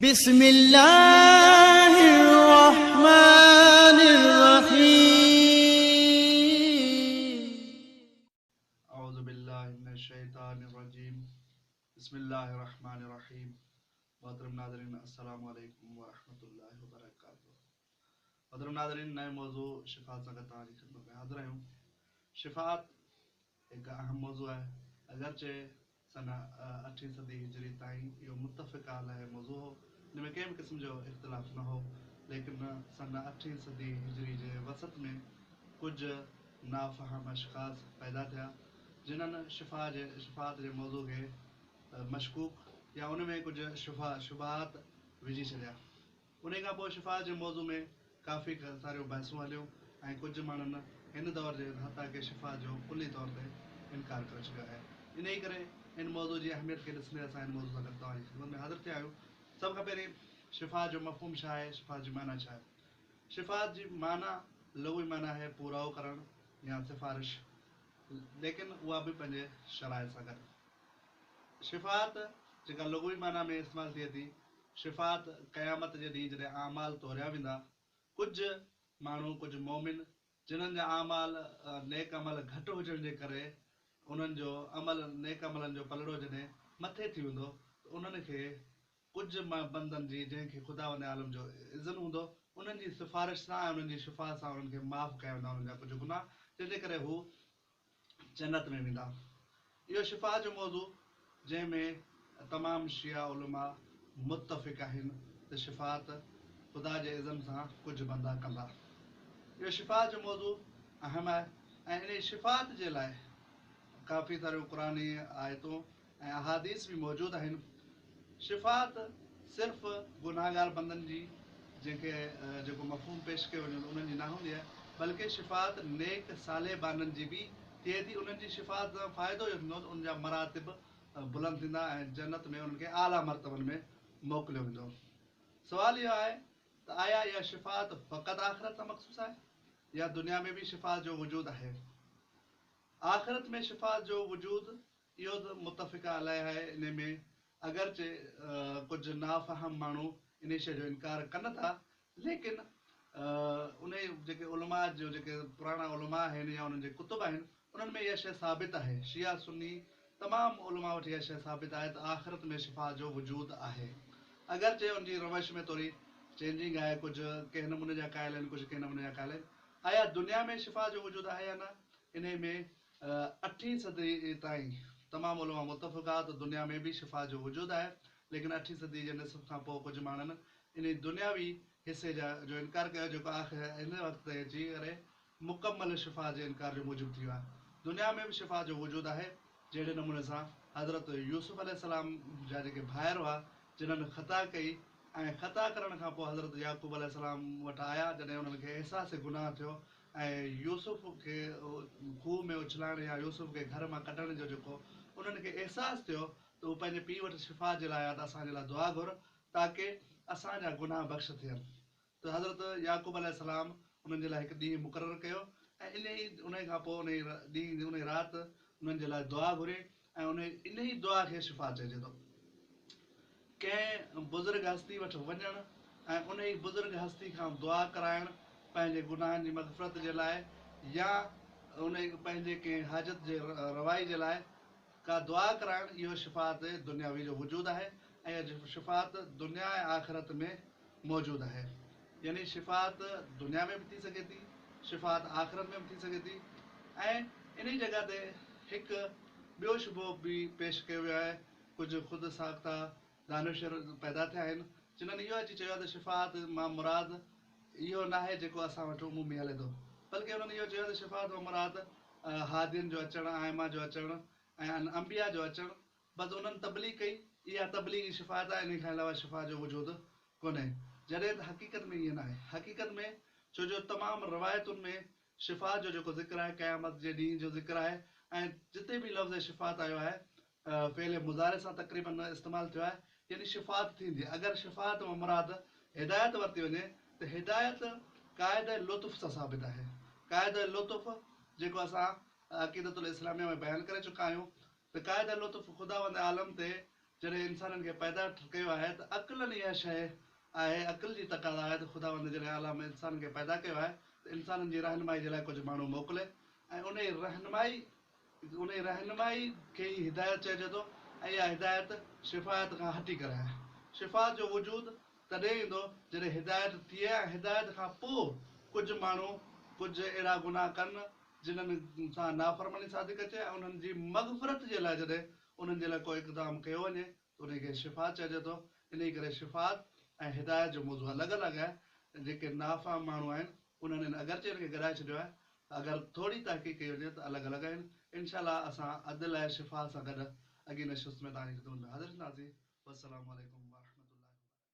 بسم الله الرحمٰن الرحيم. اعوذ بالله من الشيطان الرجيم بسم الله الرحمٰن الرحيم محترم ناظرين السلام عليڪم ورحمة الله وبرڪاته محترم ناظرين نئين موضوع شفاعت سان گڏ توهان جي خدمت ۾ حاضر آهيون شفاعت هڪ اهم موضوع آهي اگرچه سنه اٺين صدي هجري تائين اهو متفقه عليه موضوع هو، ان ۾ ڪنهن به قسم جو اختلاف نه هو، ليڪن سنه اٺين صدي هجري جي وسط ۾ ڪجهه نافهم اشخاص پيدا ٿيا، جنھن شفاعت جي موضوع کي مشڪوڪ يا ان ۾ ڪجهه شبهات وجهي ڇڏيا. انهي کان پوء شفاعت جي موضوع ۾ ڪافي ساريون بحثون هليون ۽ ڪجهه ماڻهن هن دور جي حتيٰ ڪه شفاعت جو ڪلي طور تي انڪار ڪري ڇڏيو آهي. انهي ڪري ان موضوع جي اهميت کي ڏسندي اسان هن موضوع سان گڏ توهان جي خدمت ۾ حاضر ٿيا آهيون. سڀ کان پهرين شفاعت جو مفهوم ڇا آهي؟ شفاعت جي معنيٰ ڇا آهي؟ شفاعت جي معنيٰ لغوي معنيٰ آهي پورائو ڪرڻ يا سفارش ليڪن اها به پنهنجي شرائط سان گڏ. شفاعت جيڪا لغوي معنيٰ ۾ استعمال ٿئي ٿي، شفاعت قيامت جي ڏينهن جڏهن اعمال توريا ويندا، ڪجهه ماڻهو، ڪجهه مؤمن، جنھن جا اعمال، نيڪ عمل، گهٽ هجڻ جي ڪري انهن جو عمل، نيڪ عملن جو پلڙو جڏهن مٿي ٿي ويندو ته انهن کي ڪجهه بندن جي جنهن کي خداوند عالم جو اذن هوندو، انهن جي سفارش سان ۽ انهن جي شفاعت سان انهن کي معاف ڪيا ويندا انهن جا ڪجهه گناهه، جنهن جي ڪري هو جنت ۾ ويندا. اهو شفاعت جو موضوع جنهن ۾ تمام شيعا علماء متفق آهن ته شفاعت خدا جي اذن سان ڪجهه بندا ڪندا. اهو شفاعت جو موضوع اهم آهي ۽ انهي شفاعت جي لاء ڪافي ساريون قرآني آيتون ۽ احاديث به موجود آهن. شفاعت صرف گنهگار بندن جي جنهن کي جيڪو مفهوم پيش ڪيو وڃي ٿو انهن جي نه هوندي آهي بلڪه شفاعت نيڪ صالح ٻانهن جي به ٿئي ٿي انهن جي شفاعت سان فائدو اهو ٿيندو ته انهن جا مراتب بلند ٿيندا ۽ جنت ۾ انهن کي اعليٰ مرتبن ۾ موڪليو ويندو. سوال اهو آهي ته آيا اها شفاعت فقط آخرت سان مخصوص آهي يا دنيا ۾ به شفاعت جو وجود آهي؟ آخرت ۾ شفاعت جو وجود اهو ته متفقه عليه آهي، انهي ۾ اگرچه ڪجهه نافهم ماڻهو انهي شيء جو انڪار ڪن ٿا، ليڪن انهي جيڪي علماء جو جيڪي پراڻا علماء آهن يا انهن جي ڪتب آهن، انهن ۾ اها شيء ثابت آهي. شيعه سني تمام علماء وٽ اها شيء ثابت آهي ته آخرت ۾ شفاعت جو وجود آهي. اگرچه ان جي روش ۾ ٿوري چينجنگ آهي، ڪجهه ڪنهن نموني جا قائل آهن، ڪجهه ڪنهن نموني جا قائل آهن. آيا دنيا ۾ شفاعت جو وجود آهي يا نه؟ انهي ۾ اٺين صدي تائين تمام علماء متفق ها ته دنيا ۾ به شفاعت جو وجود آهي، ليڪن اٺين صدي جي نصف کان پوء ڪجهه ماڻهن انهي دنياوي حصي جا جو انڪار ڪيو جيڪو آخر هن وقت تائين اچي ڪري مڪمل شفاعت جي انڪار جو موجب ٿي ويو آهي. دنيا ۾ به شفاعت جو وجود آهي جهڙي نموني سان حضرت يوسف عليه السلام جا جيڪي ڀائر هئا جنھن خطا ڪئي ۽ خطا ڪرڻ کان پوء حضرت يعقوب عليه السلام وٽ آيا جڏهن انهن کي احساس گناهه ٿيو ۽ يوسف کي کوهه ۾ اڇلائڻ يا يوسف کي گهر مان ڪڍڻ جو جيڪو انهن کي احساس ٿيو ته هو پنهنجي پيء وٽ شفاعت جي لاء آيا ته اسان جي لاء دعا گهر تاڪه اسان جا گناهه بخش ٿين ته حضرت يعقوب عليه السلام انهن جي لاء هڪ ڏينهن مقرر ڪيو ۽ انهي انهي کان پوء انهي ڏينهن انهي رات انهن جي لاء دعا گهري ۽ انهي انهي دعا کي شفا چئجي ٿو. ڪنهن بزرگ هستي وٽ وڃڻ ۽ انهي بزرگ هستي کان دعا ڪرائڻ پنهنجي گناهن جي مغفرت جي لاء يا انهي پنهنجي ڪنهن حاجت جي روائي جي لاء ڪا دعا ڪرائڻ اهو شفاعت دنياوي جو وجود آهي ۽ اها شفاعت دنيا ۽ آخرت ۾ موجود آهي يعني شفاعت دنيا ۾ به ٿي سگهي ٿي شفاعت آخرت ۾ به ٿي سگهي ٿي ۽ انهي جڳهه تي هڪ ٻيو شبهو به پيش ڪيو ويو آهي ڪجهه خود ساخته دانشور پيدا ٿيا آهن جنھن اهو اچي چيو آهي ته شفاعت مان مراد اهو ناهي جيڪو اسان وٽ عمومي هلي ٿو بلڪه انهن اهو چيو آهي ته شفاعت مان مراد هادين جو اچڻ، ائمه جو اچڻ ۽ انبياء جو اچڻ، بس انهن تبليغ ڪئي، اها تبليغ ئي شفاعت آهي، انهي کان علاوه شفاعت جو وجود ڪونهي، جڏهن ته حقيقت ۾ ائين ناهي، حقيقت ۾ ڇو جو تمام روايتن ۾ شفاعت جو جيڪو ذڪر آهي قيامت جي ڏينهن جو ذڪر آهي ۽ جتي به لفظ شفاعت آيو آهي فعل مضارع سان تقريباً استعمال ٿيو آهي يعني شفاعت ٿيندي، اگر شفاعت مان مراد هدايت ورتي وڃي ته هدايت قاعده لطف سان ثابت آهي، قاعده لطف جيڪو اسان عقيدة الاسلاميه ۾ بيان ڪري چڪا آهيون ته قاعده لطف خداوند عالم تي جڏهن انسانن کي پيدا ڪيو آهي ته عقلاً اها شيء آهي، عقل جي تقاضا آهي ته خداوند جڏهن عالم انسان کي پيدا ڪيو آهي ته انسانن جي رهنمائي جي لاء ڪجهه ماڻهو موڪلي ۽ انهي رهنمائي انهي رهنمائي کي ئي هدايت چئجي ٿو ۽ اها هدايت شفاعت کان هٽي ڪري آهي. شفاعت جو وجود تڏهن ايندو جڏهن هدايت ٿئي ۽ هدايت کان پوء ڪجهه ماڻهو ڪجهه اهڙا گناهه ڪن جنھن سان نافرماني صادق اچي ۽ انهن جي مغفرت جي لاء جڏهن انهن جي لاء ڪو اقدام ڪيو وڃي ته انهي کي شفاعت چئجي ٿو. انهي ڪري شفاعت ۽ هدايت جو موضوع الڳ الڳ آهي. جيڪي نافهم ماڻهو آهن انهن ان اگرچه ان کي گڏائي ڇڏيو آهي ته اگر ٿوري تحقيق ڪئي وڃي ته الڳ الڳ آهن. انشاء الله اسان عدل ۽ شفاعت سان گڏ اڳين نشست ۾ توهان جي خدمت ۾ حاضر ٿينداسين. والسلام عليڪم.